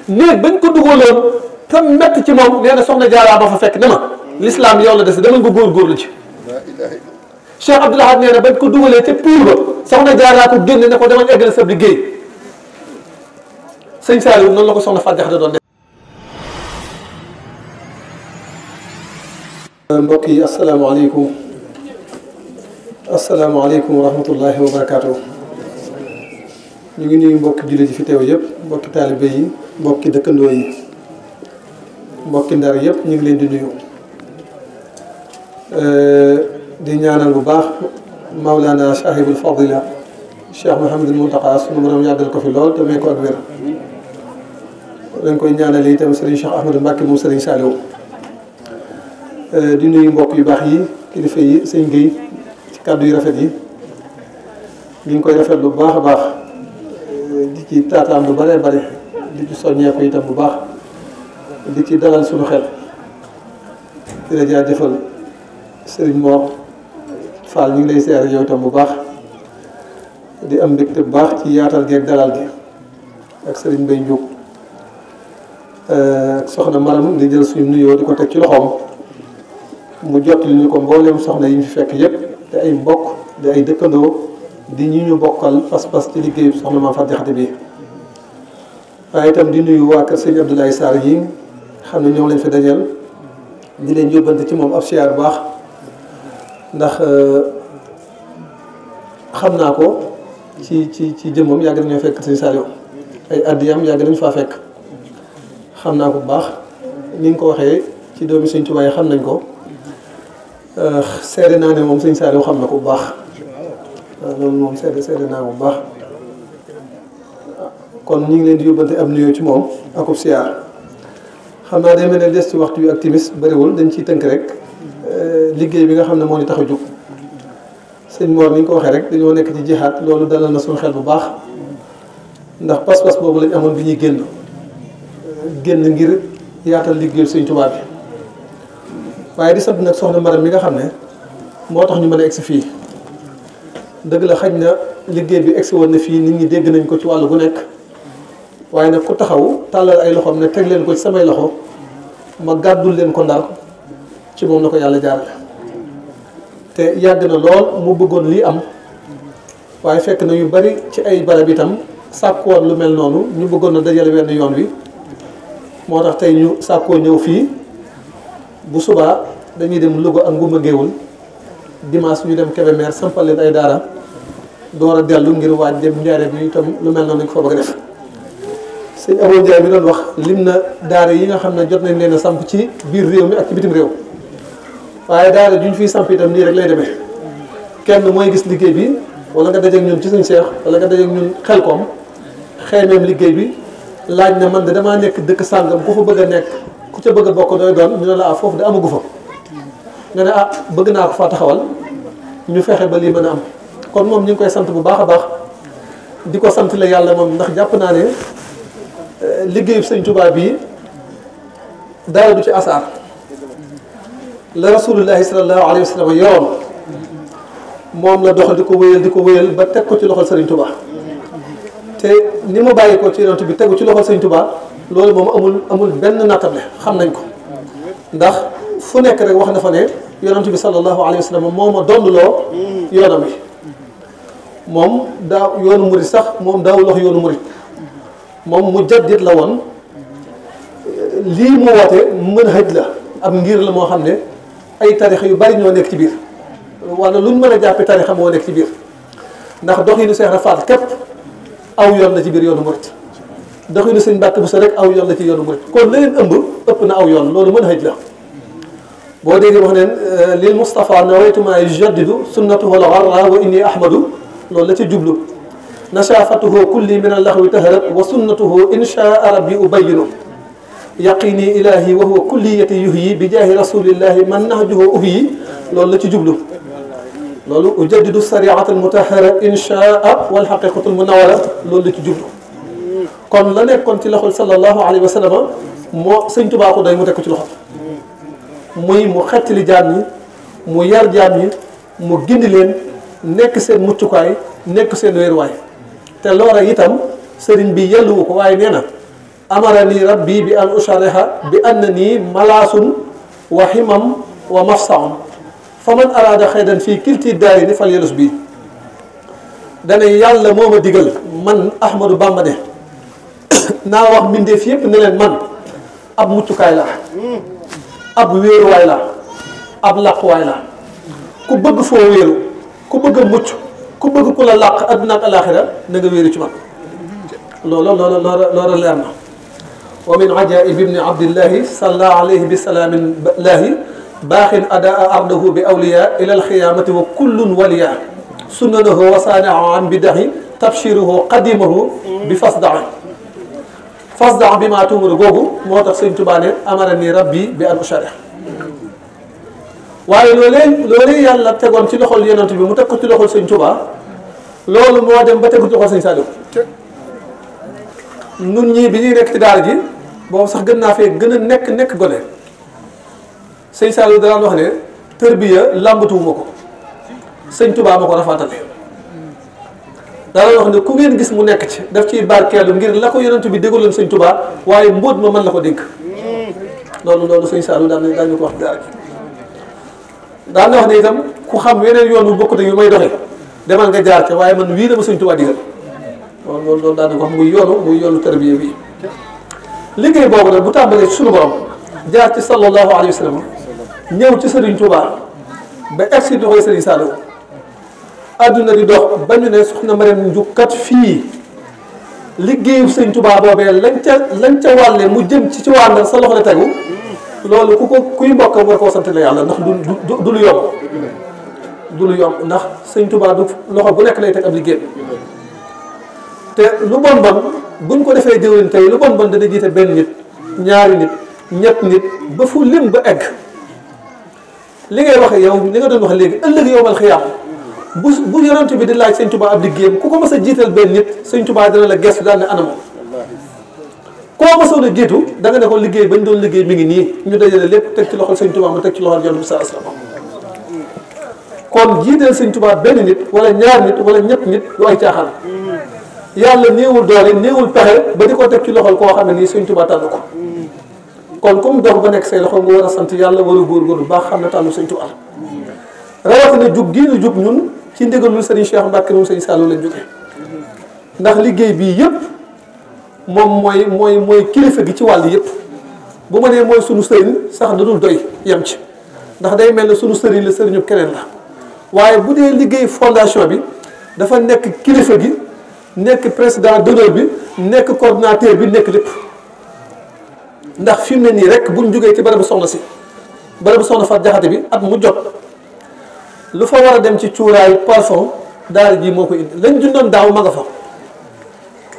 néeg bañ ko dugaloon te métti ci moom nee na soxna Jaara ba fa fekk ne ma l'islam yow la des demal nga góorgóorlu ci. Cheikh Abdoul Ahad nee na bañ ko dugalee ca piir ba soxna Jaara ko génne ne ko demal eggale sa liggéey sëñ Saliou noonu la ko soxna Fatou Diakhaté doon def. mbokk yi asalaamaaleykum wa rahmatullahi wa barakaatu. ñu ngi nuyu mbokki jullit yi fi teew yëpp mbokki taalibe yi mbokki dëkkandoo yi mbokki ndar yëpp ñu ngi leen di nuyu di ñaanal bu baax Maulana Sahibul Fadila Cheikh Mouhamadul Mountakha sunu borom yàggal ko fi lool te may ko ak wér. dañ koy ñaanal itam Serigne Cheikh Ahmadou Mbacké moom Serigne Saliou di nuyu mbokk yu baax yi kilifa yi sëñ Guèye ci kàddu yu rafet yi ñu ngi koy rafet lu baax a baax di ci taataan lu bare bare di ci soññeeku itam bu baax di ci dalal suñu xel di la jaajëfal Serigne Mor Fall ñu ngi lay seere yow itam bu baax di am mbégte bu baax ci yaatal gi ak dalal gi ak Serigne Mbaye Ndiouk ak soxna Maram di jël suñu nuyoo di ko teg ci loxoom mu jot li ñu ko mboolem soxna yi ñu fi fekk yépp te ay mbokk di ay dëkkandoo di ñu bokkal pas-pas ci liggéeyu soxna Maam Fatou Diakhaté bi waaye itam di nuyu waa kër sëñ Abdoulaye Sarr yi xam ne ñoom lañ fi dajal di leen yóbbante ci moom ab siyaar bu baax ndax xam naa ko ci jëmmam yàgg nañoo fekk sëñ Saliou ay addiyam yàgg nañu faa fekk xam naa ko bu baax ni nga ko waxee ci doomi sëñ Tuubaa yi xam nañ ko seede naa ne moom sëñ Saliou xam na ko bu baax loolu moom seede naa ko bu baax kon ñu ngi leen di yóbbante am nuyoo ci moom akub siyaar xam naa day mel ne des ci waxtu yu ak timis bëriwul dañ ciy tënk rek liggéey bi nga xam ne moo ñu tax a jóg sëñ Mor ni ñu ko waxee rek dañoo nekk ci jihaat loolu dalal na suñu xel bu baax ndax pas-pas boobu lañ amoon bi ñuy génn ngir yaatal liggéeyu sëñ Tuubaa bi waaye di sant nag soxna Maram mi nga xam ne moo tax ñu mën a egsi fii dëgg la xaj na liggéey bi egsi woon na fii nit ñi dégg nañ ko ci wàllu gu nekk waaye nag ku taxaw tàllal ay loxoom ne teg leen ko ci samay loxo ma gàddul leen ko ndar ci moom na ko yàlla jaarale te yàgg na lool mu bëggoon lii am waaye fekk na yu bari ci ay barab itam sàkkoon lu mel noonu ñu bëggoon na dajale wenn yoon wi moo tax tey ñu sàkkoo ñëw fii bu subaa dañuy dem Louga ak Ngumba Géewul dimanche ñu dem Kébémer sampal leen ay daara door a dellu ngir waaj dem Njaaréem bi itam lu mel noonu ñu ko fa bëgg a def sëñ Abou Ndiaye mi doon wax lim na daara yi nga xam ne jot nañ leen a samp ci biir réew mi ak ci bitim réew waaye daara juñ fiy samp itam nii rek lay demee kenn mooy gis liggéey bi wala nga dajeek ñun ci suñ Seex wala nga dajeek ñun Xelkom xëymeem liggéey bi laaj na man de damaa nekk dëkk sàngam ku fa bëgg a nekk ku ca bëgg a bokk doy doon ñu ne la foofu de amagu fa nga ne bëgg naa ko faa taxawal ñu fexe ba lii mën a am kon moom ñu ngi koy sant bu baax a baax di ko sant la yàlla moom ndax jàpp naa ne liggéeyu sëñ Tuubaa bii dara du ci asaar la rasulullahi sallallahu alayhi wa sallam yoroon moom la doxal di ko wéyal ba teg ko ci loxol sëriñ Tuubaa te ni mu bàyyi ko ci yonent bi tegu ci loxol sëriñ Tuubaa loolu moom amul benn nattable xam nañ ko ndax fu nekk rek wax na fa ne yonent bi sallallahu alayhi wa sallam moo ma donduloo yoonam bi moom daaw yoonu murit sax moom daawul wax yoonu murit moom mu jaddit la woon lii mu woote mën hëj la ab ngir la moo xam ne ay tarixa yu bari ñoo nekk ci biir wala luñ mën a jàppe tarixa moo nekk ci biir ndax doxinu Seex Rafaal képp aw yoon la ci biir yoonu murit doxinu sëñ Mbàkke Buso rek aw yoon la ci yoonu murit kon la leen ëmb ëpp na aw yoon loolu mën hëj la boo déggee wax neen lil Mustafa nawaytu ma yujaddidu sunnatuhu al-gharra wa inni ahmadu loolu la ci jublu nashaafatuhu kulli min allaxwi taharat wa sunnatuhu inshaa rabbi ubayinu yaqini ilahi wa huwa kulliyati yuhyi bi jaahi rasulillahi man nahjuhu uhyi loolu la ci jublu loolu ujaddidu sariat almutahara inshaa wal haqiqatu almunawara loolu la ci jublu kon la nekkoon ci loxol sallallahu alayhi wa sallam moo sëñ Tuubaa ko doy mu teg ko ci loxol muy mu xettali jaam ñi mu yar jaam ñi mu gindi leen nekk seen muccukaay nekk seen wéeruwaay te loola itam sëriñ bi yelluwu ko waaye nee na amarani rabbi bi an ushariha bi annani malaasun wa himam wa mafsaun fa man araada xaydan fii kilti daari ni fal yelus bii dana yàlla moo ma digal man Ahmadou Bamba ne naa wax mbindeef yépp ne leen man ab muccukaay la ab wéeruwaay la ab làquwaay la ku bëgg foo wéeru ku bëgg a mucc ku bëgg ku la làq adduna ak alaxira na nga wéeru ci man loola leer na wa min ajaib ibni abdillahi salla alayhi bi salaamin lahi baaxin adaa ardahu bi awliya ila alxiyamati wa kullun waliya sunnanahu wa saaniahu an bidahi tabshiruhu qadimahu bi fasdaa bi maa tuumuru googu moo tax sëñ Tuubaa ne amara ni rabbi bi an usharih waaye loolee yàlla tegoon ci loxol yonent bi mu teg ko ci loxol sëñ Tuubaa loolu moo dem ba tegu ci loxol sëñ Saliou nun ñii bi ñuy nekk ci daara ji boobu sax gën naa fee gën a nekk gone sëñ Saliou daan wax ne tërbiya làmbatuwuma ko sëñ Tuubaa ma ko rafaatale daan wax ne ku ngeen gis mu nekk ci daf ciy barkeelu ngir la ko yonent bi déggaloon sëñ Tuubaa waaye mbóot ma mën la ko dénk loolu sëñ Saliou daan ñu ko wax daara ji daan na wax ne itam ku xam yeneen yoon bu bokkut ak yu may doxe demal nga jaar ca waaye man wii la ma sëñ Tuubaa digal loolu daan na ko wax muy yoonu tërbiya bi liggéey boobu nag bu tàmbalee ci suñu borom jaar ci sallallahu alayhi wa sallam ñëw ci Serigne Touba ba egsi di koy Serigne Saliou adduna di dox ba ñu ne soxna Mariam njukkat fii liggéeyu Serigne Touba boobee lañ ca wàlle mu jëm ci wàll sa loxo la tegu loolu kuy mbokkam war koo sant la yàlla ndax du lu yomb ndax Serigne Touba du loxo bu nekk lay teg ab liggéey te lu bon buñ ko defee jëwriñ tey lu bon dana jiite benn nit ñaari nit ñett nit ba fu lim ba egg li ngay waxe yow li nga doon wax léegi ëllëg yowmal xiyaam bu yonent bi di laaj sëñ Tuubaa ab liggéeyam ku ko mës a jiital benn nit sëñ Tuubaa dina la gestu daal ne ana moom koo mësoon a jiitu da nga ne ko liggéey bañ doon liggéey mi ngi nii ñu dajale lépp teg ci loxol sëñ Tuubaa ma teg ci loxol yonent bi sallallahu alayhi wasallam kon jiital sëñ Tuubaa benn nit wala ñaar nit wala ñett nit du ay caaxaan yàlla néewul doole néewul pexe ba di ko teg ci loxol koo xam ne nii sëñ Tuubaa tànn ko kon comme dox ba nekk say loxo nga war a sant yàlla war a góorgóorlu baax xam ne tànnu sëñ Tuubaa rawatina jug gii nu jug ñun ci ndigalul sëriñ Cheikh Mbacke moom sëñ Saliou lañ jógee ndax liggéey bii yëpp moom mooy kilifa gi ci wàll yëpp bu ma nee mooy sunu sëriñ sax da dul doy yem ci ndax day mel ne sunu sëriñ la sëriñu keneen la waaye bu dee liggéey fondation bi dafa nekk kilifa gi nekk président d'honneur bi nekk coordinateur bi nekk lépp ndax fi mu ne nii rek buñ jógee ci barabu soxna si barabu soxna Fatou Jaxate bi at mu jot lu fa war a dem ci cuuraay parfum daara ji moo ko indi lañ jundoon daaw ma nga fa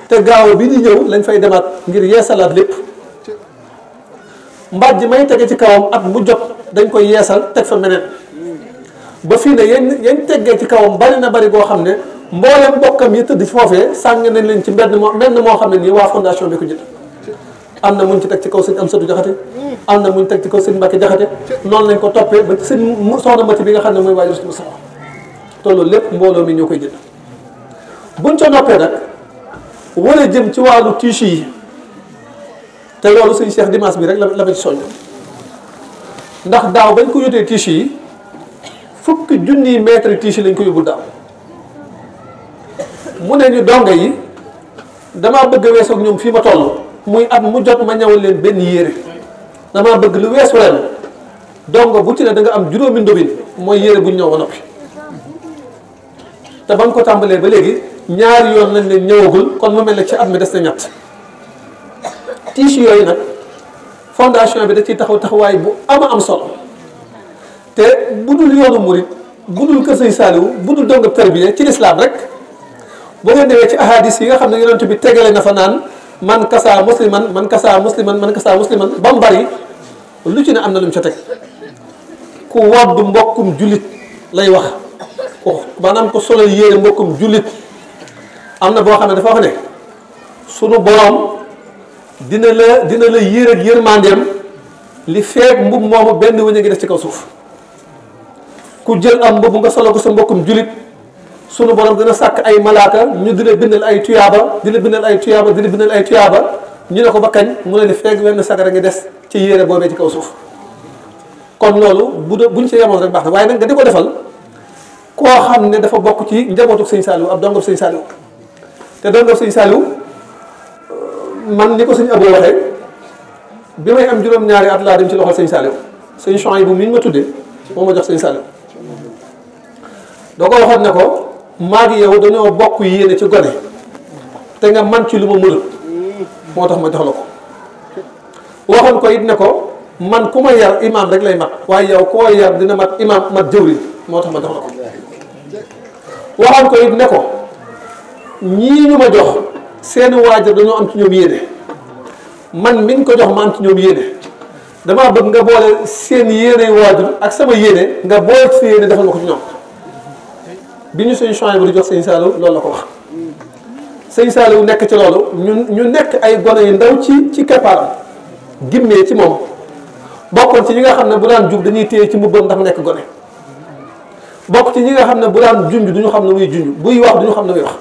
te gaaw bi di ñëw lañ fay demaat ngir yeesalaat lépp mbàjj may tege ci kawam at mu jot dañ koy yeesal teg fa meneen ba fii ne yéen teggee ci kawam bari na bari goo xam ne mboolem mbokkam yi tëdd foofee sàng nañ leen ci mbedd moo xam ne nii waa fondation bi ko jënd am na muñ ci teg ci kaw sëñ Amsatu Jaxate am na muñ teg ci kaw sëñ Mbàkke Jaxate noonu lañ ko toppee ba sëñ soxna Mati bi nga xam ne mooy waajur sama te loolu lépp mbooloo mi ñoo koy jënd buñ ca noppee nag war a jëm ci wàllu tiche yi te loolu sëñ Cheikh dimanche bi rek la ma ci soññ ndax daaw bañ ko yóotee tiche yi fukki junniy mètre tiche lañ ko yóbbul daaw mu ne ñu donga yi damaa bëgg a weesoog ñoom fii ma toll muy at mu jot ma ñëwal leen benn yére damaa bëgg lu weesu ren dongo bu ci ne da nga am juróomi ndobin mooy yére bu ñu ñëw ba noppi te ba nga ko tàmbalee ba léegi ñaari yoon lañ leen ñëwagul kon mu mel ne ci at mi des na ñett tiche yooyu nag fondation bi da ciy taxawaay bu am solo te bu dul yoonu murit bu dul kër Sëñ Saliou bu dul donga tarbiya ci lislaam rek boo ngeen demee ci ahadis yi nga xam ne yonent bi tegale na fa naan man kasaa musliman man kasaa musliman man kasaa musliman ba mu bari lu ci ne am na lu mu ca teg ku woddu mbokkum jullit lay wax maanaam ko solo yéere mbokkum jullit am na boo xam ne dafa wax ne sunu borom dina la yéer ak yërmandeem li feeg mbub moomu benn wëñ a ngi des ci kaw suuf ku jël am mbubb nga solo ko sa mbokkum jullit sunu borom dina sàkk ay malaaka ñu di la bindal ay tuyaaba di la bindal ay tuyaaba di la bindal ay tuyaaba ñu ne ko ba kañ mu ne li feeg wenn sagara ngi des ci yére boobee ci kaw suuf kon loolu buñ ci yemoon rek baax na waaye nag nga di ko defal koo xam ne dafa bokk ci njabootu sëñ Saliou ab dongab sëñ Saliou te dongab sëñ Saliou man ni ko sëñ Abou waxee bi may am juróom-ñaari at laa dem ci loxol sëñ Saliou sëñ Chouaïbou mi ñu ma tuddee moo ma jox sëñ Saliou doo ko waxoon ne ko maa ngi yow dañoo bokk yéene ci gone te nga man ci lu ma mënut moo tax ma jox la ko waxoon ko it ne ko man ku ma yar imaam rek lay mat waaye yow koo yar dina mat imaam mat jëwriñ moo tax ma jox la ko waxoon ko it ne ko ñii ñu ma jox seeni waajur dañoo am ci ñoom yéene man miñ ko jox ma am ci ñoom yéene damaa bëgg nga boole seen yéene waajur ak sama yéene nga boole ci sa yéene defal ma ko ci ñoom bi ñu sëñ Chouaïbou di jox sëñ Saliou loolu la ko wax sëñ Saliou nekk ci loolu ñu nekk ay gone yu ndaw ci keppaaram gimmee ci moom bokkoon ci ñi nga xam ne bu daan jub dañuy téye ci mbubbam ndax nekk gone bokk ci ñi nga xam ne bu daan junj duñu xam ne muy junj buy wax duñu xam ne muy wax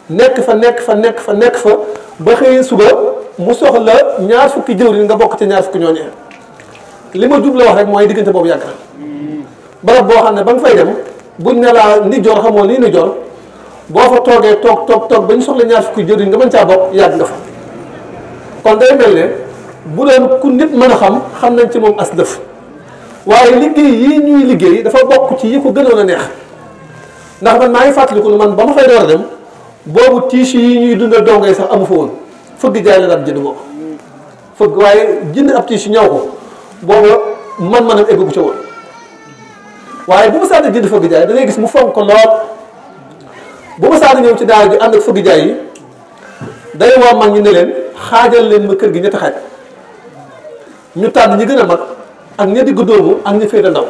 nekk fa ba xëyee suba mu soxla ñaar fukki jëwriñ nga bokk ci ñaar fukki ñooñee li ma jub la wax rek mooy diggante boobu yàgg na barab boo xam ne ba nga fay dem buñ ne laa ni joor xamoo lii ni joor boo fa toogee toog ba ñu soxla ñaar fukki jëwriñ nga mën caa bokk yàgg nga fa kon day mel ne bu doon ku nit mën a xam nañ ci moom as lëf waaye liggéey yii ñuy liggéey dafa bokk ci yi ko gënoon a neex ndax man maa ngi fàttaliku ne man ba ma fay door a dem boobu tiis yi ñuy dundal dongay sax amu fa woon fëgg jaay la daan jënd boobu fëgg waaye jënd ab tiis ñaw ko booba man-manam eggu ca woon waaye bu ma saa jënd fëgg jaay da ngay gis mu fonk ko lool bu ma saa ñëw ci daara ji ànd ak fëgg jaay yi day woo mag ñi ne leen xaajal leen ma kër gi ñetti xaaj ñu tànn ñi gën a mag ak ña diggu dóomu ak ñi féete ndaw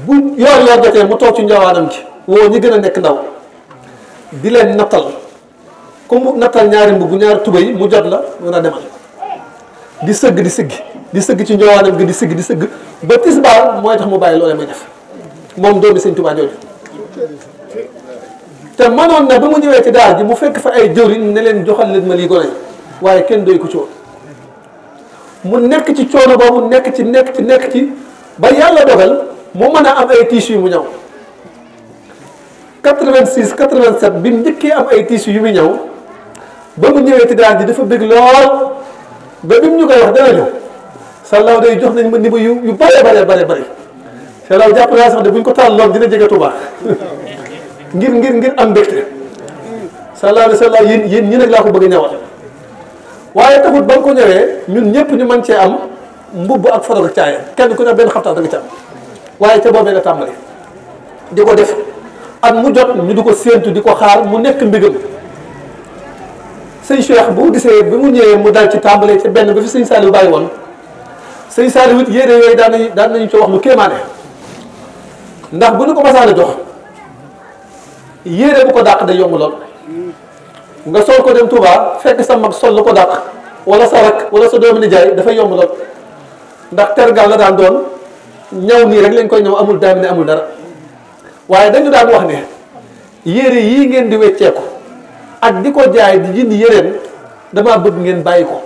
bu yoor jotee mu toog ci njawaanam ci woo ñi gën a nekk ndaw di leen nattal comme mu nattal ñaari mbubb ñaari tubéy mu jot la mën a demal di sëgg ci njawaanam gi di sëgg ba tisbaar mooy tax mu bàyyi loolee muy def moom doomi sëñ Tuubaa jooju te mënoon na ba mu ñëwee ci daara ji mu fekk fa ay jëwriñ ne leen joxal leen ma lii gone waaye kenn doy ko ci woon mu nekk ci coono boobu nekk ci ba yàlla dogal mu mën a am ay tissus yu mu ñëw 86 87 bi mu njëkkee am ay tissus yu mu ñëw ba mu ñëwee ci daara ji dafa bëgg lool ba bi mu ñu koy wax dana ñu Sallaw day jox nañ ma niveau yu bare Sallaw jàpp naa sax de bu ñu ko taal lool dina jege Touba ngir am mbégte Sallaw yéen ñi nag laa ko bëgg a ñëwal waaye taxut ba nga ko ñëwee ñun ñëpp ñu mën cee am mbubb ak foto ak caaya kenn ku ne benn xaftaan da nga ci am waaye ca boobee nga tàmbali di ko def at mu jot ñu di ko séentu di ko xaar mu nekk mbigam sëñ Cheikh bu gisee bi mu ñëwee mu dal ci tàmbalee ci benn ba fi sëñ Saliou bàyyi woon sëñ Saliou it yére yooyu daan nañu ci wax lu kéemaane ndax bu ñu ko masaan a jox yére bu ko dàq day yomb lool nga sol ko dem Touba fekk sa mag sol lu ko dàq wala sa rak wala sa doomu nijaay dafay yomb lool ndax tergal la daan doon ñaw nii rek lañ koy ñëw amul daamine amul dara waaye dañu daan wax ne yére yii ngeen di wecceeku ak di ko jaay di jënd yéreem damaa bëgg ngeen bàyyi ko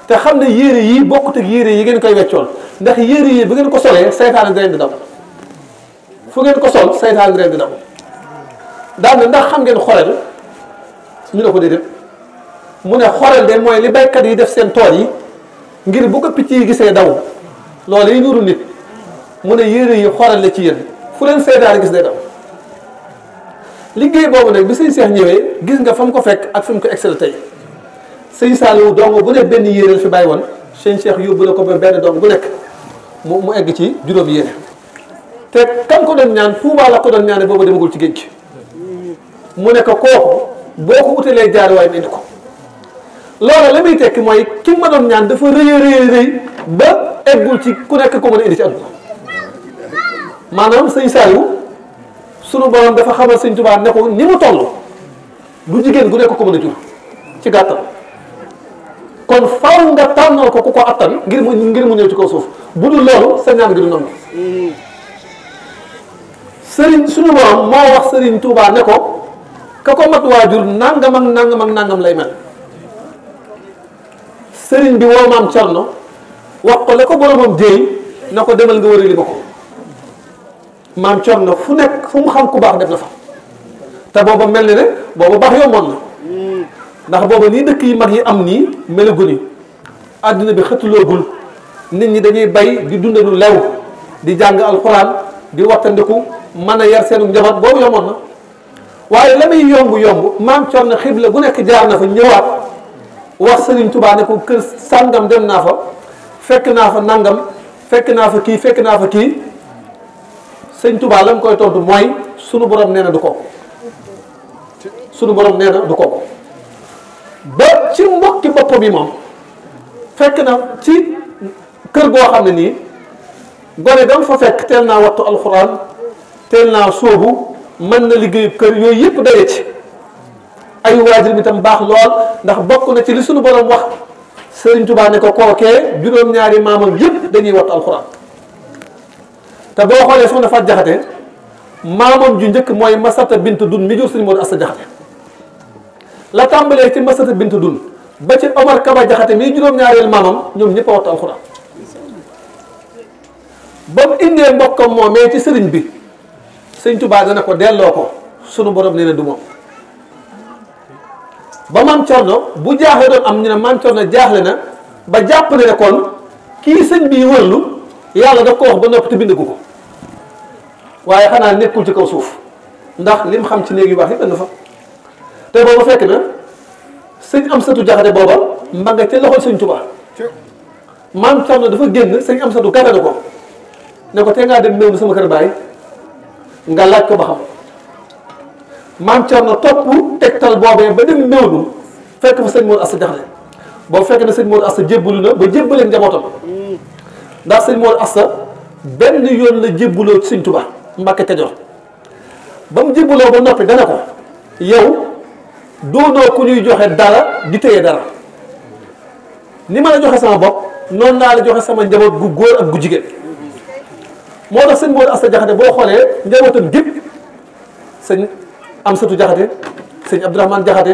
te xam ne yére yii bokkut ak yére yi ngeen koy weccool ndax yére yi bu ngeen ko solee saytaan ngeen di daw fu ngeen ko sol saytaan ngeen di daw daan na ndax xam ngeen xorel ñu ne ko déedéet mu ne xorel de mooy li baykat yi def seen tool yi ngir bu ko picc yi gisee daw loolu yi nuru nit mu ne yére yi xorel la ci yéen fu leen saytaan gis day daw liggéey boobu nag bi sëñ Cheikh ñëwee gis nga fa mu ko fekk ak fi mu ko excel tey sëñ Saliou dong bu ne benn yére la fi bàyyi woon sëñ Cheikh yóbbu la ko ba benn dong bu nekk mu egg ci juróom yére te kan ko doon ñaan Tuubaa la ko doon ñaane boobu demagul ci géej gi mu ne ko kooku boo ko utalee jaaruwaay mu indi ko loolu la muy tekki mooy ki ma doon ñaan dafa rëy ba eggul ci ku nekk ko mën a indi ci àdduna maanaam sëñ Saliou sunu borom dafa xamal sëñ Tuubaa ne ko ni mu toll du jigéen gu nekk ko mën a jur ci gàttal kon faaw nga tànnal ko ku ko attan ngir mu ñëw ci kaw suuf bu dul loolu sa ñaan gi du nangu sëriñ sunu borom moo wax sëriñ Tuubaa ne ko ka ko mat waajur nangam ak nangam ak nangam lay mel sëriñ bi woo maam Cerno wax ko la ko boromam jéey na ko demal nga wërali ba ko maam Cerno fu nekk fu mu xam ku baax def na fa te booba mel ni ne booba baax yomboon na ndax booba nii dëkk yi mag yi am nii melaguni àdduna bi xëttuloogul nit ñi dañuy bay di dunde lu lew di jàng alxuraan di wattandiku mën a yar seenu njaboot boobu yomboon na waaye la muy yomb maam Cerno xibla gu nekk jaar na fa ñëwaat wax Sëriñ Tuubaa ne ko kër sàngam dem naa fa fekk naa fa nangam fekk naa fa kii fekk naa fa kii Sëriñ Tuubaa la mu koy tontu mooy sunu borom nee na du ko sunu borom nee na du ko ba ci mbokki boppam yi moom fekk na ci kër goo xam ne nii gone dam fa fekk teel naa wattu alxuraan teel naa sóobu mën na liggéeyu kër yooyu yëpp daye ci ay waajur bi tam baax lool ndax bokk na ci li sunu borom wax Sëriñ Tuubaa ne ko kookee juróom-ñaari maamam yëpp dañuy wattu alxuraan te boo xoolee soxna Faat Jaxate maamam ju njëkk mooy Masata bint Dun mi jur Sëriñ Moodu Asta Jaxate la tàmbalee ci Masata bint Dun ba ci Omar Kaba Jaxate mii juróom-ñaareel maamam ñoom ñëpp a wattu alxuraan ba mu indee mbokkam moomee ci sëriñ bi Sëriñ Tuubaa dana ko delloo ko sunu borom nee na du moom ba maam Cerno bu jaaxle doon am ñu ne maam Cerno jaaxle na ba jàpp ne kon kii sëñ bi wërlu yàlla daf ko wax ba noppi te bindagu ko waaye xanaa nekkul ci kaw suuf ndax lim xam ci néeg yu baax yi benn fa te booba fekk na sëñ Amsatu Jaxate booba ma nga ca loxol Sëñ Tuubaa maam Cerno dafa génn sëñ Amsatu gàttanu ko ne ko te ngaa dem méew sama kër baay nga laaj ko ba xam maam Cerno topp tegtal boobee ba dem méewlu fekk fa sëñ Moodu Asta Jaxate boobu fekk na sëñ Moodu Asta jébbalu na ba jébbaleen njabootam ndax sëñ Moodu Asta benn yoon la jébbaloo ci Sëñ Tuubaa Mbàkke Kajoor ba mu jébbaloo ba noppi dana ko yow doonoo ku ñuy joxe dara di téye dara ni ma la joxe sama bopp noonu naa la joxe sama njaboot gu góor ak gu jigéen moo tax sëñ Moodu Asta Jaxate boo xoolee njabootam gépp sëñ Amsatu Jaxate sëñ Abdourahmane Jaxate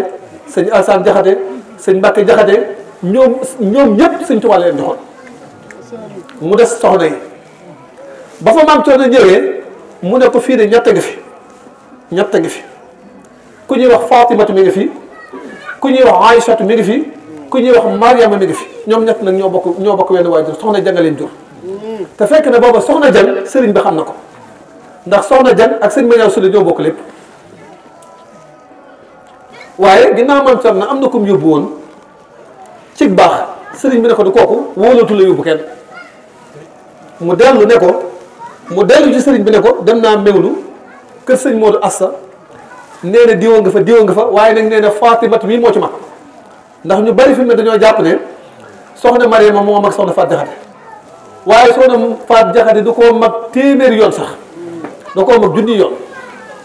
sëñ Alsaan Jaxate sëñ Mbàkke Jaxate ñoom ñëpp Sëñ Tuubaa leen joxoon mu des soxna yi ba fa maam Cerno ñëwee mu ne ko fii de ñett ngi fi ku ñuy wax Fatimatu mi ngi fi ku ñuy wax Aïchatu mi ngi fi ku ñuy wax Mariama mi ngi fi ñoom ñett nag ñoo bokk wenn waajur soxna Jang leen jur te fekk na booba soxna Jang sëriñ bi xam na ko ndax soxna Jang ak sëñ Mañaaw Sule ñoo bokk lépp waaye ginnaaw maam Cerno am na ku mu yóbbu woon ci baax sëriñ bi ne ko du kooku wóolootu la yóbbu kenn mu dellu ci sëriñ bi ne ko dem naa méwlu kër sëñ Moodu Asta nee na diwa nga fa waaye nag nee na Fatimatu mii moo ci mag ndax ñu bari fi mu ne dañoo jàpp ne soxna Mariama moo mag soxna Faat Jaxate waaye soxna Faat Jaxate du koo mag téeméeri yoon sax da koo mag junni yoon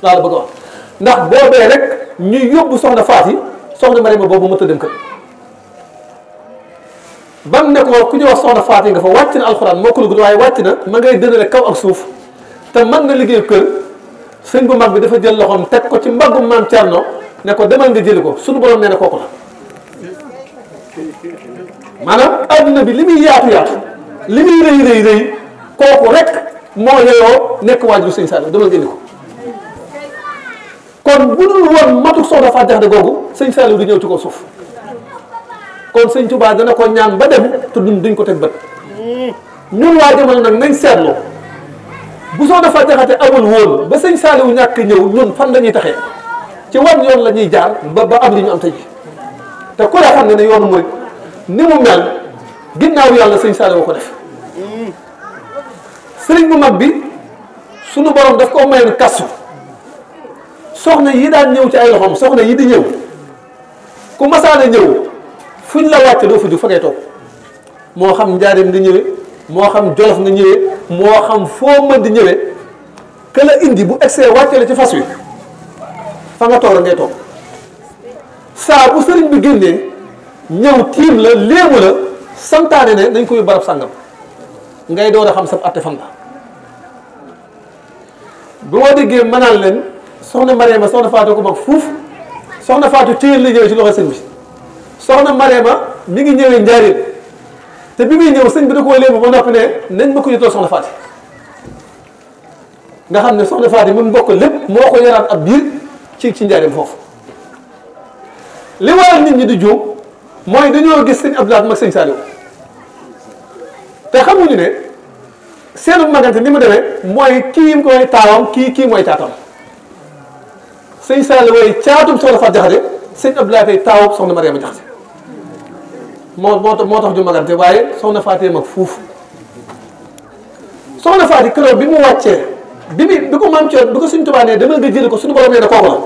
laa la bëgg a wax ndax boobee rek ñuy yóbbu soxna Faat yi soxna Mariama boobu mënta dem kër bam ne ko ku ñu wax soxna Faat yi nga fa wàcc na alxuraan moo ko lu gudd waaye wàcc na ma ngay dënale kaw ak suuf te mën na liggéey kër sëñ bu mag bi dafa jël loxoom teg ko ci mbaggum maam Cerno ne ko demal nga jëli ko suñu borom nee na kooku la maanaam adduna bi li muy yaatu li muy rëy kooku rek moo yeyoo nekk waajuru sëñ Saliou demal nga indi ko kon bu dul woon matuk soxna Faat Jaxate googu sëñ Saliou du ñëw ci ko suuf kon sëñ Tuubaa dana ko ñaan ba dem te duñ ko teg bët ñun waa jamono nag nañ seetlu bu soxna Faat Jaxate amul woon ba sëñ Saliou ñàkk ñëw ñun fan la ñuy taxee ci wan yoon la ñuy jaar ba am li ñu am tey te ku ne xam ne yoonu murid ni mu mel ginnaaw yàlla sëñ Saliou ko def sëriñ bu mag bi sunu borom daf ko mayoon kasu soxna yi daan ñëw ci ay loxoom soxna yi di ñëw ku masaana ñëw fuñ la wàcce doo fa ju fa ngay toog moo xam njaareem nga ñëwee moo xam jolof nga ñëwee moo xam foo mën di ñëwee que la indi bu egsee wàcce la ci fas wi fa nga toog ngay toog saa bu sëriñ bi génnee ñëw tiim la léemu la santaane ne nañ koy barab sàngam ngay door a xam sa atte fan la bu ma déggee mënaan leen soxna Mariama soxna Faatu ko mag fuuf soxna Faatu téyel la ñëwee ci loxo sëñ bi soxna Mariama mi ngi ñëwee njaareem te bi muy ñëw sëñ bi da koo léemu ba noppi ne nañ ma ko yotoo soxna Faati nga xam ne soxna Faati mun bokk lépp moo ko yaraat ab biir ci njaareem foofu li waral nit ñi di juum mooy dañoo gis sëñ Abdoulaye mag sëñ Saliou te xamuñu ne seenu magante ni mu demee mooy kii mooy taawam kii mooy caatam sëñ Saliou way caatum soxna Faati Jaxate sëñ Abdoulaye tey taawam soxna Mariama Jaxate moo tax ju magante waaye soxna Faati mag fuuf soxna Faati keroog bi mu wàccee bi ko maam Coor bi ko Sëriñ Tuubaa ne demal nga jëli ko suñu borom nee na kooku la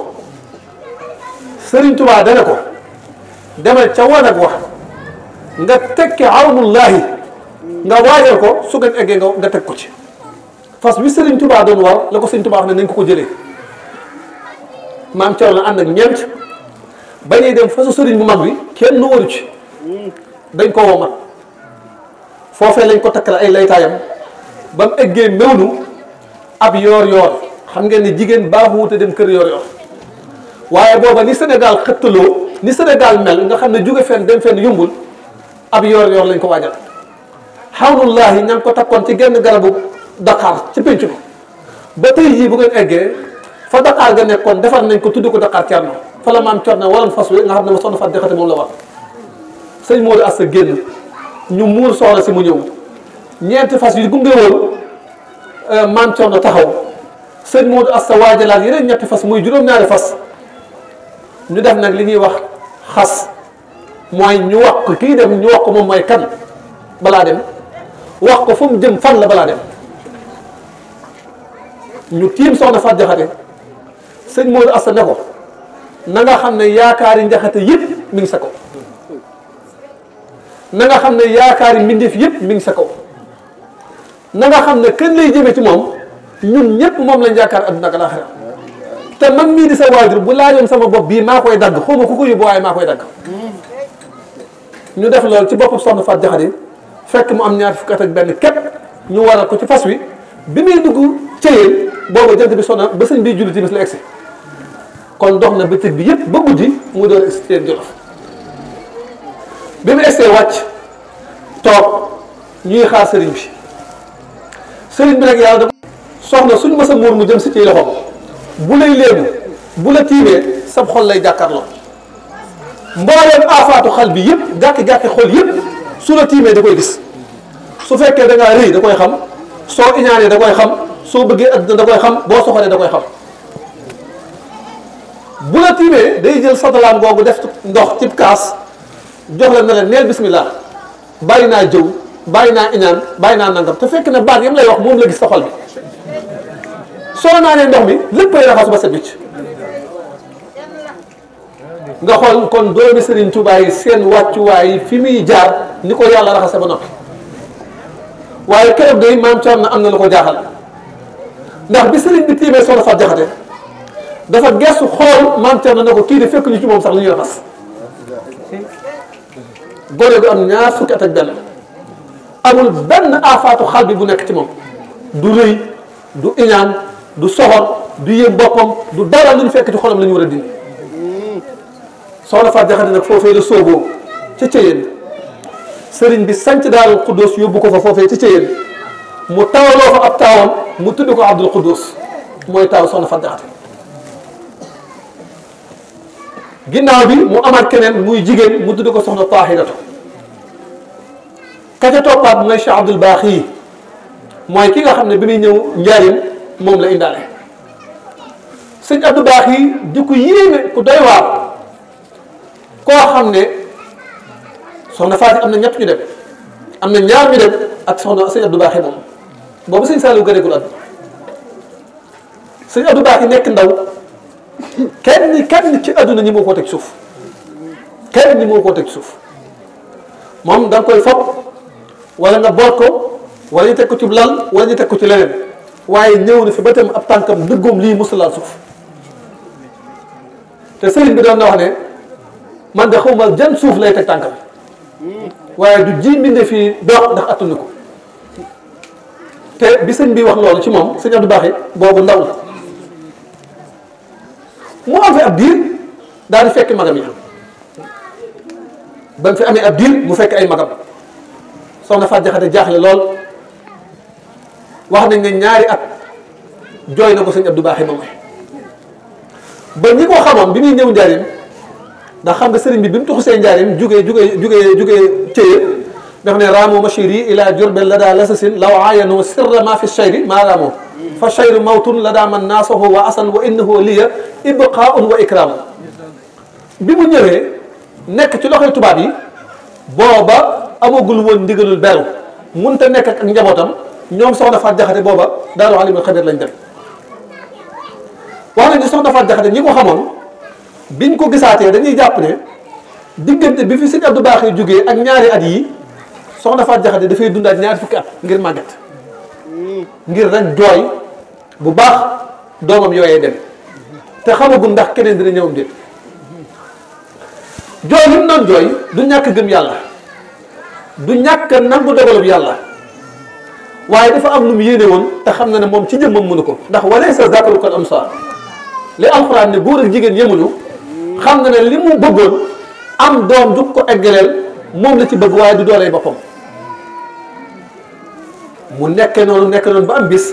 Sëriñ Tuubaa dana ko demal ca wanag wax nga tekki awnullaahi nga waajal ko su ngeen eggee nga teg ko ci fas wi Sëriñ Tuubaa doon war la ko Sëriñ Tuubaa wax ne nañ ko jëlee maam Coor la ànd ak ñeent ba ñuy dem fasu sëriñ bu mag bi kenn nu waru ci dañ ko womat foofee lañ ko takkale ay laytaayam ba mu eggee mewnu ab yoor xam ngeen ne jigéen baaxuwut a dem kër yoor waaye booba ni Sénégal xëttaloo ni Sénégal mel nga xam ne jóge fenn dem fenn yumbul ab yoor lañ ko waajal xawnullaahi ña ngi ko takkoon ci genn garabu Dakar ci pénc ko ba tey jii bu ngeen eggee fa Dakar ga nekkoon defar nañ ko tudd ko Dakar Thierno fa la maam Thierno waroon fas wi nga xam ne ma soxna Faat Jaxate moom la war sëñ Modou Asta génn ñu muur soxna si mu ñëw ñeenti fas yu gunge woon maam Thierno taxaw sëñ Modou Asta waajalaat yeneen ñetti fas muy juróom-ñaari fas ñu def nag li ñuy wax xas mooy ñu wax ko kii dem ñu wax ko moom mooy kan balaa dem wax ko fu mu jëm fan la balaa dem ñu tiim soxna Faat Jaxate sëñ Modou Asta ne ko na nga xam ne yaakaari njaxate yëpp mi ngi sa kaw na nga xam ne yaakaari mbindeef yëpp mi ngi sa kaw na nga xam ne kenn lay jëmee ci moom ñun ñëpp moom lañ yaakaar adduna ak alaaxira te man mii di sa waajur bu laajoon sama bopp bii maa koy dagg xaw ma ku ko yóbbu waaye maa koy dagg ñu def loolu ci boppam soxna Faat Jaxate fekk mu am ñaar fukki at ak benn képp ñu waral ko ci fas wi bi muy dugg cëyeen booba jant bi sonna ba sëñ bii julli timis la egsi kon dox na bëccëg bi yëpp ba guddi mu doon egsi ci Jolof bi mu egsee wàcc toog ñuy xaar sëriñ bi nag yàlla dafa soxna suñ mës a muur mu jëm si ci loxoom bu lay léemu bu la tiimee sab xol lay jàkkaarloo mbooleem aafaatu xal bi yëpp gàkki-gàkki xol yëpp su la tiimee da koy gis su fekkee da ngaa rëy da koy xam soo iñaanee da koy xam soo bëggee adduna da koy xam boo soxoree da koy xam bu la tiimee day jël satalaam googu def ndox ci kaas jox la ne leen neel bismillah bàyyi naa jëw bàyyi naa iñaan bàyyi naa nangam te fekk na baat yam lay wax moom la gis sa xol bi soo naanee ndox mi léppay raxasu ba set wicc nga xool kon doomi Serigne Touba yi seen wàccuwaay fi muy jaar ni ko yàlla raxase ba noppi waaye keroog day maam Thierno am na lu ko jaaxal ndax bi Serigne bi tiimee soxna Faat Jaxate dafa gestu xool maam Thierno ne ko kii de fekk ñu ci moom sax li ñuy raxas gone gu am ñaar fukki at ak benn amul benn aafaatu xal bi bu nekk ci moom du rëy du iñaan du soxor du yëm boppam du dara lu ñu fekk ci xolam la ñu war a dindi soxna Faat Jaxate nag foofee la sooboo ca Ceyeen sëriñ bi sanc Daarul Xuddoos yóbbu ko fa foofee ca Ceyeen mu tawaloo fa ab taawam mu tudd ko Abdul Xuddoos mooy taaw soxna Faat Jaxate ginnaaw bi mu amaat keneen muy jigéen mu tudd ko soxna Taahiratu ka ca toppaat mooy Cheikh Abdoul Baaxi mooy ki nga xam ne bi muy ñëw njaarim moom la indaale sëñ Abdou Baaxi di ko yéeme ku doy waar koo xam ne soxna Faati am na ñett ñu dem am na ñaar ñu dem ak soxna sëñ Abdou Baaxi moom boobu sëñ Saliou gëneegul àdduna sëñ Abdou Baaxi nekk ndaw kenn ci àdduna ñi moo koo teg suuf kenn ñi moo koo teg suuf moom da nga koy fob wala nga boot ko wala ñu teg ko ci lal wala ñu teg ko ci leneen waaye ñëw na fi ba tam ab tànkam dëggoom lii musalaal suuf te sëriñ bi doon na wax ne man de xawma jan suuf lay teg tànkam waaye du ji mbinde fii dox ndax attunu ko te bi sëñ bi wax loolu ci moom sëñ Abdou Baaxi boobu ndaw la mu am fi ab diir daal di fekk magam yi ba mu fi amee ab diir mu fekk ay magam soxna Faat Jaxate jaaxle lool wax nañ ne ñaari at jooy na ko sëñ Abdou Baaxe moom ba ñi ko xamoon bi muy ñëw njaarim ndax xam nga sëriñ bi mu tuxusee njaarim jugee Céye daf ne raamu machiri ila jurbel la daa lasasin law aayanu sirra ma fi chayri maa raamu fa chayru mawtun la daa man naasahu wa asan wa innahu liya ibqaun wa ikraam bi mu ñëwee nekk ci loxoy tubaab yi booba amagul woon ndigalul beru munta nekk ak njabootam ñoom soxna Faat Jaxate booba Daaru Alimul Xabiir lañ dem wax nañ ne soxna Faat Jaxate ñi ko xamoon biñ ko gisaatee dañuy jàpp ne diggante bi fi sëñ Abdou Baaxe jógee ak ñaari at yi soxna Faat Jaxate dafay dundaat ñaari fukki at ngir màgget ngir rek jooy bu baax doomam yooyee dem te xamagum ndax keneen dina ñëwam déet jooy li mu doon jooy du ñàkk gëm yàlla du ñàkk nangu dogalub yàlla waaye dafa am lu mu yéene woon te xam na ne moom ci jëmmam mënu ko ndax walaysa zakaru kal unsa li alxuraan ne góor ak jigéen yemuñu xam na ne li mu bëggoon am doom ju ko eggaleel moom la ci bëgg waaye du dooley boppam mu nekkee noonu ba am bis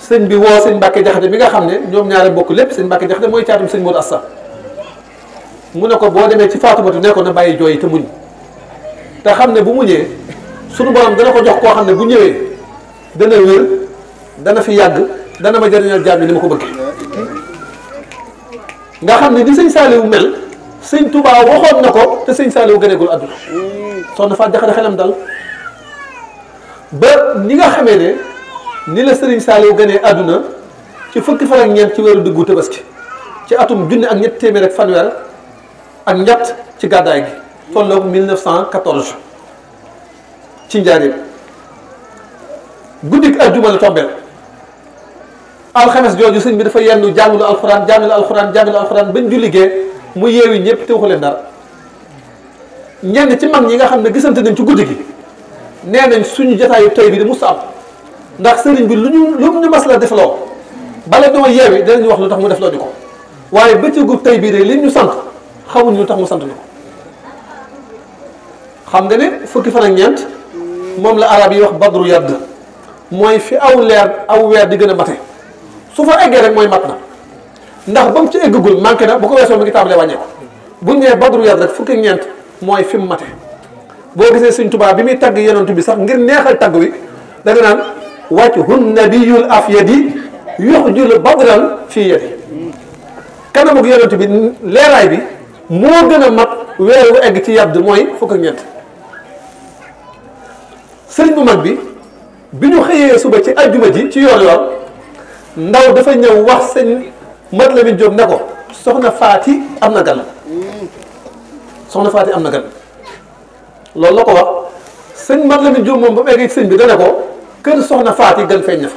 sëñ bi woo sëñ Mbàkke Jaxate bi nga xam ne ñoom ñaare bokk lépp sëñ Mbàkke Jaxate mooy caatum sëñ Moodu Asta mu ne ko boo demee ci Faatumatu ne ko na bàyyi jooy te muñ te xam ne bu muñee sunu borom dana ko jox koo xam ne bu ñëwee dana wér dana fi yàgg dana ma jëriñal jaam yi ni ma ko bëggee nga xam ne ni sëñ Saaliwu mel sëñ Tuubaa waxoon na ko te sëñ Saaliwu gëneegul àdduna soxna Faat Jaxate xelam dal ba ni nga xamee ne ni la sëriñ Saaliwu gënee àdduna ci fukki fan ak ñeent ci weeru diggu Tabaski ci atum junni ak ñett téeméer ak fanweer ak ñett ci gàddaay gi tolloog 1914 ci njaareem guddik àjjuma la tombeel alxames jooju sëñ bi dafa yendu jàngulu alxuraan bañ julligee mu yeewi ñëpp te waxu leen dara ñenn ci mag ñi nga xam ne gisante nañ ci guddi gi nee nañ suñu jotaayu tey bi de musta am ndax sëriñ bi lu ñu mas la defloo bala ñoo yeewi dinañu wax lu tax mu defloo ñu ko waaye bëccëgu tey bii de li ñu sant xamuñ lu tax mu sant ñu ko xam nga ne fukki fan ak ñeent moom la arab yi wax badru yadd mooy fi aw weer di gën a mate su fa eggee rek mooy mat na ndax ba mu ci eggagul manqué na bu ko weesoo mi ngi tàmbalee wàññeeku buñ nee badru yadd rek fukki ak ñeent mooy fi mu mate boo gisee Sëñ Tuubaa bi muy tagg yonent bi sax ngir neexal tagg wi da nga naan wàcc hun nabiyul afyadi yuxjul badral fii yadi kanamug yonent bi leeraay bi moo gën a mat weer wu egg ci yadd mooy fukk ak ñeent sëriñ bu mag bi ñu xëyee suba ci ajjuma ji ci yoor ndaw dafa ñëw wax sëñ Mat Lamin Jóob ne ko soxna Faati am na gan loolu la ko wax sëñ Mat Lamin Jóob moom ba mu eggee sëñ bi dana ko kër soxna Faati gan feeñ na fa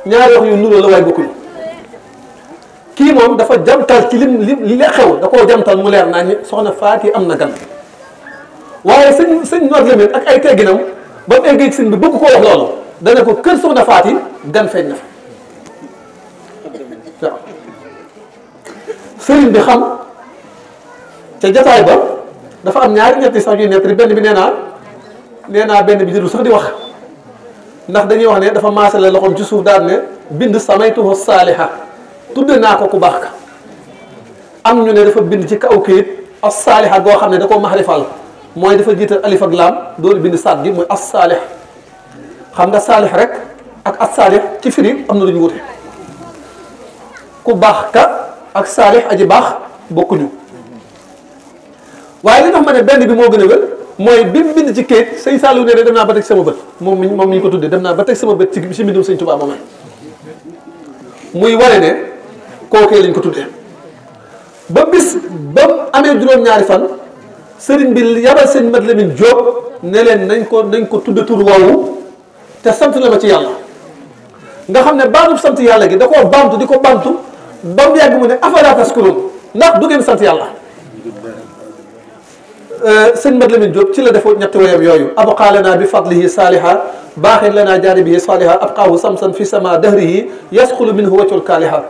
ñaari wax yu nuroo la waaye bokkuñu kii moom dafa jamtal ci li xew da koo jamtal mu leer naa ñi soxna Faati am na gan waaye sëñ Mat Lamin ak ay tegginam ba mu eggee sëñ bi bëgg koo wax loolu dana ko kër soxna Faati gan feeñ na fa waaw sëriñ bi xam ca jataay ba dafa am ñaari ñetti sax ñuy nettali benn bi nee naa benn bi jërul sax di wax ndax dañuy wax ne dafa maasale loxoom ci suuf daal ne bind samaytuhu saaliha tudde naa ko ku baax ka am ñu ne dafa bind ci kaw kayit as saaliha goo xam ne da koo maxrifal mooy dafa jiital alif ak laam doolu bind saat gi mooy as saalih xam nga saalih rek ak as saalih ci firi am na lu ñu wute ku baax ka ak saalih aji baax bokkuñu waaye li tax ma ne benn bi moo gën a wér mooy bi mu bind ci kayit sëñ Saliou ne dem naa ba teg sama bët moom mi ñu ko tuddee dem naa ba teg sama bët ci mbindum sëñ Tuubaa moom muy wane ne kookee lañ ko tuddee ba bis ba mu amee juróom-ñaari fan sëriñ bi yabal sëñ Mat Lamin Jóob ne leen nañ ko tudde tur woowu te sant la ma ci yàlla nga xam ne baatub sant yàlla gi da koo baamtu di ko baamtu ba mu yàgg mu ne afalaa tashkuruun ndax du ngeen sant yàlla sëñ Mat Lamin Jóob ci la defoo ñetti woyam yooyu abqaa lanaa bi fadlihi saaliha baaxin lanaa jaanibihi saaliha abqaahu samsan fi sama dahrihi yasxulu minhu wajhul kaaliha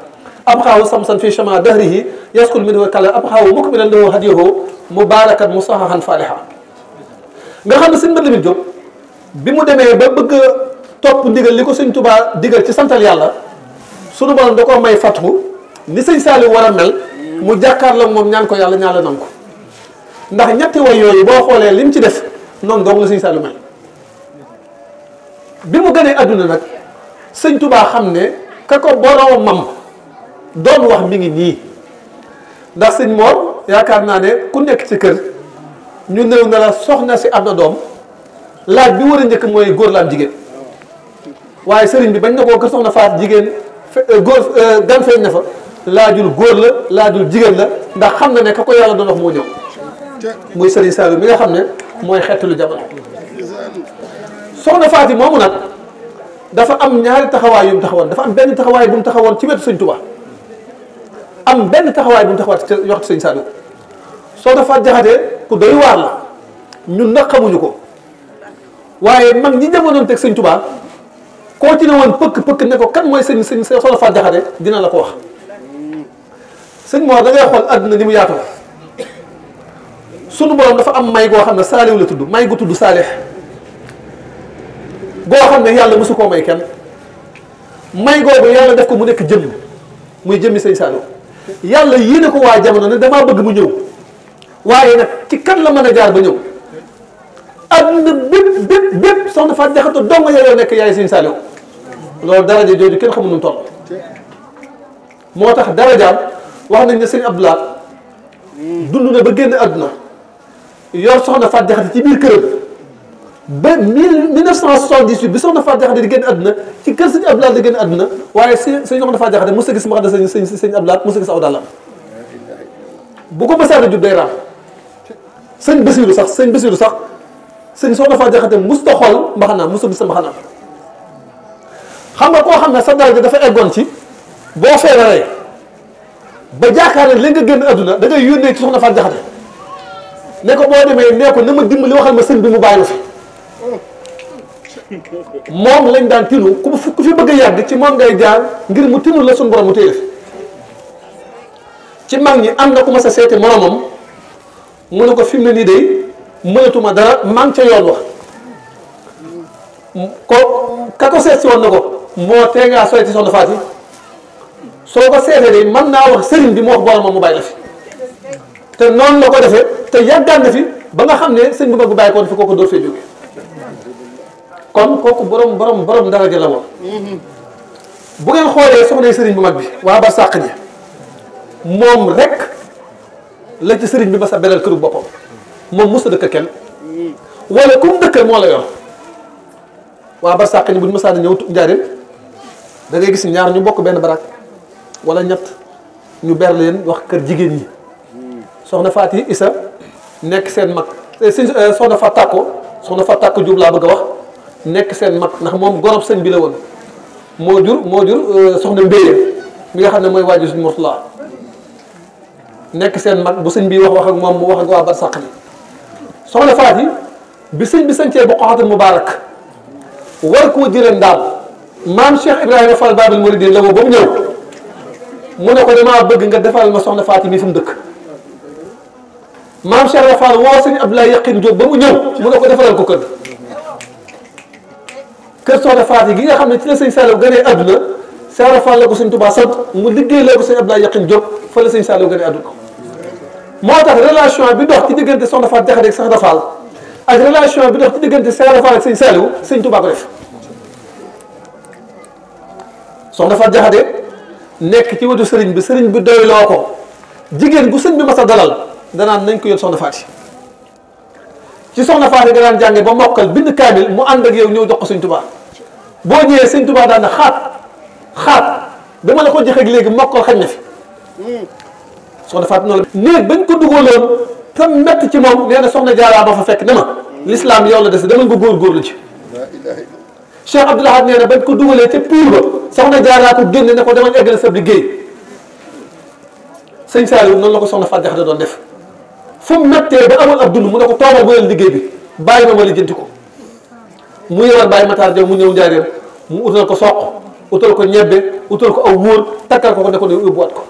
abqaahu samsan fi sama dahrihi yasxulu minhu kaaliha abqaahu mukmilan lahu hadiyahu mubaarakan musahahan faaliha nga xam ne sëñ Mat Lamin Jóob bi mu demee ba bëgg a topp ndigal li ko sëñ Tuubaa digal ci santal yàlla sunu borom da ko may fatxu ni sëñ Saaliw war a mel mu jàkkaarloo moom ñaan ko yàlla ñaan la nangu ko ndax ñetti way yooyu boo xoolee li mu ci def noonu dong la sëñ Saaliw mel bi mu gënee adduna nag sëñ Tuubaa xam ne ka ko boromam doon wax mi ngi nii ndax sëñ Mor yaakaar naa ne ku nekk ci kër ñu néew na la soxna si am na doom laaj bi war a njëkk mooy góor la am jigéen waaye sëriñ bi bañ na koo kër soxna faat jigéen góor gan feeñ na fa laajul góor la laajul jigéen la ndax xam na ne ka ko yàlla doon wax moo ñëw muy sëriñ Saliou mi nga xam ne mooy xettalu jamono soxna faati moomu nag dafa am ñaari taxawaay yu mu taxawoon dafa am benn taxawaay bu mu taxawoon ci wetu sëñ Tuubaa am benn taxawaay bu mu taxawaat ci waxtu sëñ Saliou soxna faat jaxate ku doy waar la ñun nag xamuñu ko waaye mag ñi jamonoon teg sëñ Tuubaa koo ci ne woon pëkk ne ko kan mooy sëñ soxna faat jaxate dina la ko wax sëñ Mor da ngay xool àdduna ni mu yaatoo sunu borom dafa am may goo xam ne Saaliw la tudd may gu tudd Saalix goo xam ne yàlla mosu koo may kenn may googu yàlla def ko mu nekk jëmm muy jëmmi sëñ Saaliw yàlla yéene ko waa jamono ne damaa bëgg mu ñëw waaye nag ci kan la mën a jaar ba ñëw àdduna bépp soxna Faat Jaxate dong yow nekk yaay sëñ Saaliw loolu daraja jooju kenn xamul nu mu toll moo tax darajaam wax nañ ne sëñ Abdoulaye dund na ba génn àdduna yor soxna Faat Jaxate ci biir këram ba 1978 bi soxna Faat Jaxate di génn àdduna ci kër sëñ Abdoulaye di génn àdduna waaye sëñ soxna Faat Jaxate mos a gis ma xam ne sëñ Abdoulaye mos a gis aw dàllam bu ko mësaana jub day raam sëñ Basiiru sax sëñ soxna Faat Jaxate mos ta xool mbaxanaam mos a gis sa mbaxanaam xam nga koo xam ne sa daraja dafa eggoon ci boo feebaree ba jaakaar ne li nga génn àdduna da ngay yónnee ci soxna Faat Jaxate ne ko boo demee nee ko na ma dimbali waxal ma sëñ bi mu bàyyi fi moom lañ daan tinu ku fi bëgg a yàgg ci moom ngay jaar ngir mu tinul la suñu borom mu téye fi ci mag ñi am na ku ma sa seeti moromam mu ne ko fi mu ne nii de mënatuma dara maa ngi ca yoon wax ko ka ko seet si woon na ko moo tee ngaa soyti soxna Faati soo ko seetee de mën naa wax sëriñ bi mu wax boromam mu bàyyi la fi te noonu la ko defee te yàggaan na fi ba nga xam ne sëñ bu mag bu bàyyi koon fi kooku door fee jóge kon kooku borom daraja la woon bu ngeen xoolee soxna sëriñ bu mag bi waa ba sàq ñi moom rek la ci sëriñ bi ma sa beral këru boppam moom mos a dëkk kenn wala ku mu dëkk moo la yor waa ba sàq ñi bu ñu mësaan ñëw njaareem da ngay gis ñaar ñu bokk benn barak wala ñett ñu ber leen wax kër jigéen ñi soxna Faati Isa nekk seen mag soxna Faat Tàkko Jóob laa bëgg a wax nekk seen mag ndax moom gorob sëñ bi la woon moo jur soxna Mbéye mi nga xam ne mooy waajur suñu Murtala nekk seen mag bu sëñ bi wax ak moom mu wax ak waa barsàq ni soxna Faati bi sëñ bi sañcee Boqatul Mubaarak war koo jëlee ndaam maam Cheikh Ibrahima Fall Babil Mouridine la woo ba mu ñëw mu ne ko damaa bëgg nga defal ma soxna Faati mi fi mu dëkk maam Cheikh Ibrahima Fall woo sëñ Abdoulaye Yaqin Diop ba mu ñëw mu ne ko defalal ko kër soxna Faati gi nga xam ne ci la sëñ Saliou gënee àdduna Cheikh Ibrahima Fall la ko sëñ Touba sant mu liggéey la ko sëñ Abdoulaye Yaqin Diop fa la sëñ Saliou gënee àdduna moo tax relation bi dox ci diggante soxna Faati Jaxate ak Soxna Fall ak relation bi dox ci diggante Cheikh Ibrahima Fall ak sëñ Saliou sëñ Touba ko def soxna Faat Jaxate nekk ci wetu sëriñ bi doyloo ko jigéen bu sëñ bi mas a dalal danaan nañ ko yóbbu soxna Faati ci soxna Faati nga daan jànge ba mokkal bind kaamil mu ànd ak yow ñëw jox ko sëñ Tuubaa boo ñëwee sëñ Tuubaa daan na xaat dama la ko joxee léegi mokkal xañ na fi soxna Faati noonu la néeg bañ ko dugaloon te mett ci moom nee na soxna Jaaraa ba fa fekk ne ma l'islam yow la des dama nga góorgóorlu ci Cheikh Abdoul Ahad nee na bañ ko dugalee ca piir ba soxna Jaaraa ko génne ne ko demal eggale sa liggéey sëñ Saliou noonu la ko soxna Faat Jaxate doon def fu mu mettee ba amul ab dund mu ne ko toogal bu leen liggéey bi bàyyi ma lijjanti ko mu yewal bàyyi Matar Jaw mu ñëw njaareem mu utal ko soq utal ko ñebbe utal ko aw wóor takkal ko ne ko ne yóbbuwaat ko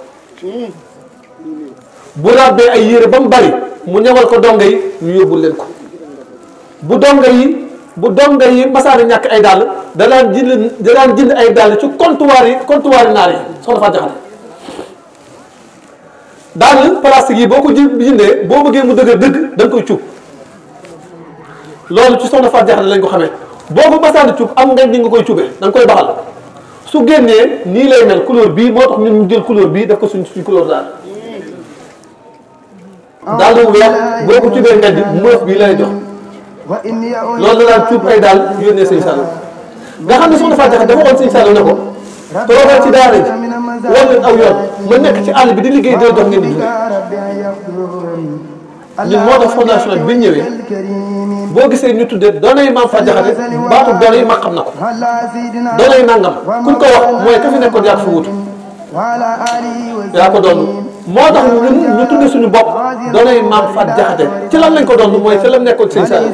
bu ràbbee ay yére ba mu bari mu ñawal ko donga yi ñu yóbbul leen ko bu donga yi masaana ñàkk ay dàll da daan jënd ay dàll ci comptoir yi naar yi soxna Fatou Diakhaté dàll plastique yi boo ko jëndee boo bëggee mu dëgër dëgg da nga koy cuub loolu ci soxna Fatou Diakhaté lañ ko xamee boo ko masaana cuub am nga ni nga koy cuubee da nga koy baxal su génnee nii lay mel couleur bii moo tax ñun ñu jël couleur bii def ko suñ couleur daal bu weex boo ko cuubee mbedd moof bii lay jox loolu la daan cuub ay daal yónnee sëñ Saliou nga xam ne soxna Fatou Diakhaté dafa xool sëñ Saliou ne ko toogal ci daara ji war leen aw yoon ma nekk ci àll bi di liggéey dina jox ngeen di dundee ñun moo tax fondation bi ñëwee boo gisee ñu tuddee doonay maam Fatou Diakhaté baatu doona yi mag xam na ko doona yi nangam kuñ ko wax mooy ka fi nekkoon yaa ko fa wutu yaa ko doon moo tax ñun ñu tuddee suñu bopp doonay maam Fatou Diakhaté ci lan lañ ko doon mooy ci lan nekkoon sëñ Saliou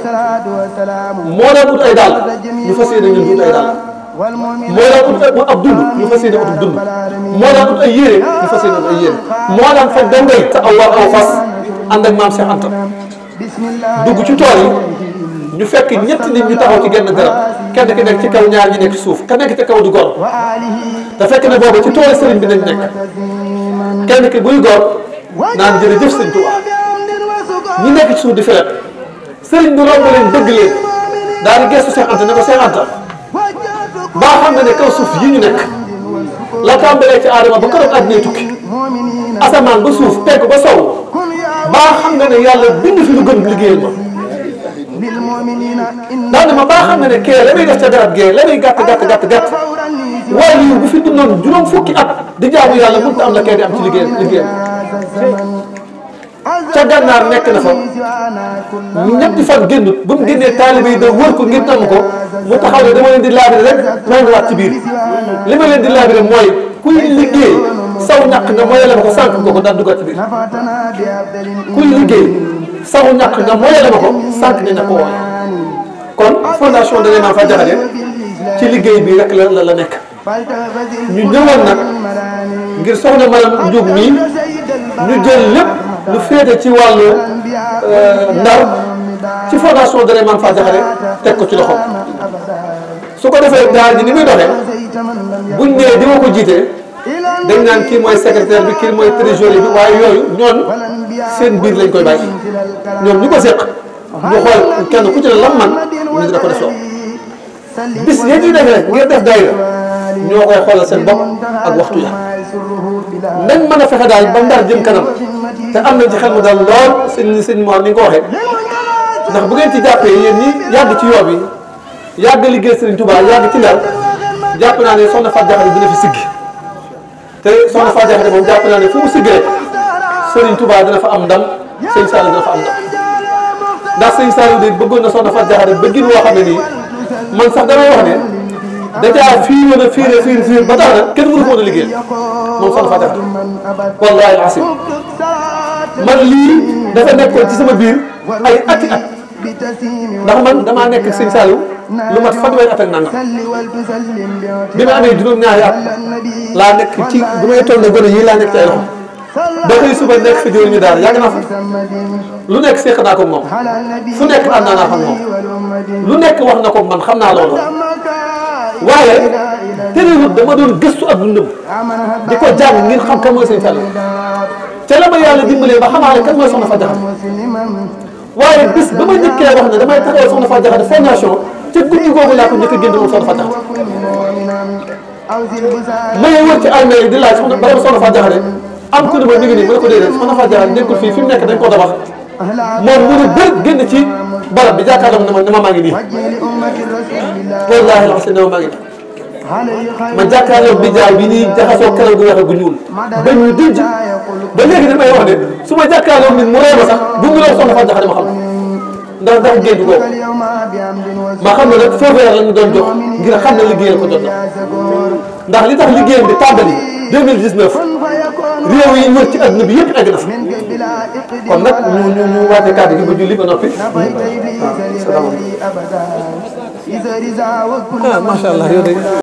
moo daan ut ay daal ñu fas yéene ñun ut ay daal moo daan ut ab dund ñu fas yéene ut dund moo daan ut ay yére ñu fas yéene ut ay yére moo daan fekk dangay te aw fas ànd ak maam Cheikh Anta dugg ci tool yi ñu fekk ñetti nit ñu taxaw ci genn garab kenn ki nekk ci kaw ñaar ñi nekk ci suuf ka nekk ci kaw du gor te fekk ne boobu ci toolu sëriñ bi nañ nekk kenn ki buy gor naan jërëjëf sëñ Tuubaa ñi nekk ci suuf di filet sëriñ bi romb leen bëgg leen daal di gestu Cheikh Anta ne ko Cheikh Anta baa xam nga ne kaw suuf yi ñu nekk la tàmbalee ci aadama ba keroog àddina tukki asamaan ba suuf penk ba sow baa xam nga ne yàlla bind fi lu gën liggéeyal ma daal ne ma baa xam nga ne kee la muy def ca garab gee la muy gàtt waaye lii bu fi dundoon juróom fukki at di jaamu yàlla mënut a am la kee di am ci liggéeyam ca gànnaar nekk na fa ñetti fan génnut ba mu génnee taalibe yi da wër ko ngir namm ko mu taxaw ne dama leen di laabire rek maa ngi waat ci biir li ma leen di laabire mooy kuy liggéey saw ñàkk nga moyale ma ko sànq nga ko daal duggaat ci biir kuy liggéey saw ñàkk nga moyale ma ko sànq nga ñàkk wooye kon fondation Doonay Maam Fatou Diakhaté ci liggéey bi rek la nekk ñu ñëwoon nag ngir soxna Maram Njuug mii ñu jël lépp lu féete ci wàllu Ndar ci fondation Doonay Maam Fatou Diakhaté teg ko ci loxo su ko defee daal ji ni muy doxee buñ nee di ma ko jiitee dañ naan kii mooy secrétaire bi kii mooy trésorier bi waaye yooyu ñoon seen biir lañ koy bàyyi ñoom ñu ko seq ñu xool kenn ku ci ne lam man ñu dina ko def loo bis yéen ñuy defee ngir def daayira ñoo koy xoolal seen bopp ak waxtu ya nañ mën a fexe daal ba Ndar jëm kanam te am nañ ci xel mu dal lool sëñ Mor ni nga ko waxee ndax bu ngeen ci jàppee yéen ñi yàgg ci yoon bi yàgg liggéey Serigne Touba yàgg ci Ndar jàpp naa ne soxna Fatou Diakhaté dina fi siggi te soxna Fatou Diakhaté moom jàpp naa ne fu mu siggee Serigne Touba dina fa am ndam sëñ Saliou dina fa am ndam ndax sëñ Saliou de bëggoon na soxna Fatou Diakhaté bëggin woo xam ne nii man sax damay wax ne dèjà fii woon a fiir ba tax na kenn mënu ko woon a liggéeyal moom soxna Fatou Diakhaté wallaahi asim man lii dafa nekkoon ci sama biir ay ati at ndax man damaa nekk sëñ Saliou lu mat fanweeri at ak nangam bi ma amee juróom-ñaari at laa nekk ci bu may toll ne gone yii laa nekk ci ay loxo ba xëy suba nekk fi jëriñ ñu daal yàgg naa fa lu nekk seq naa ko moom fu nekk ànd naa fa moom lu nekk wax na ko man xam naa loolu waaye terewut dama doon gëstu ak dundam di ko jàng ngir xam kan mooy sëñ Saliou te la ma yàlla dimbalee ba xamaale kan mooy soxna Fatou Diakhaté waaye bis ba ma njëkkee wax ne damay taxawal soxna Fatou Diakhaté fondation ca guddi googu laa ko njëkk a génn moom soxna Fatou Diakhaté may wër ci armée yi di laaj soxna barab soxna Fatou Diakhaté am ku ne ma mi ngi nii ma ne ko déedéet soxna Fatou Diakhaté nekkul fii fi mu nekk dañ koo tabax moom mu ne bëri génn ci barab bi jàkkaarloo ne ma maa ngi nii wallaahi la ne ma maa ngi nii ma jàkkaarloo bi jaay bi nii jaxasoo karaw gu weex gu ñuul ba ñu dijj ba léegi damay wax ne su ma jàkkaarloo nit mu ree ma sax bu mu la soxna Fatou Diakhaté ma xam ndax géej googu ma xam ne nag foofu la ñu doon jox ngir xam ne liggéeyal ko jot na ndax li tax liggéeyam bi tàmbali 2019 réew yi wër ci adduna bi yëpp egg na fa kon nag ñu waate kàddu gi ba julli ba noppi waaw salaamaaleykum. macha allah yow de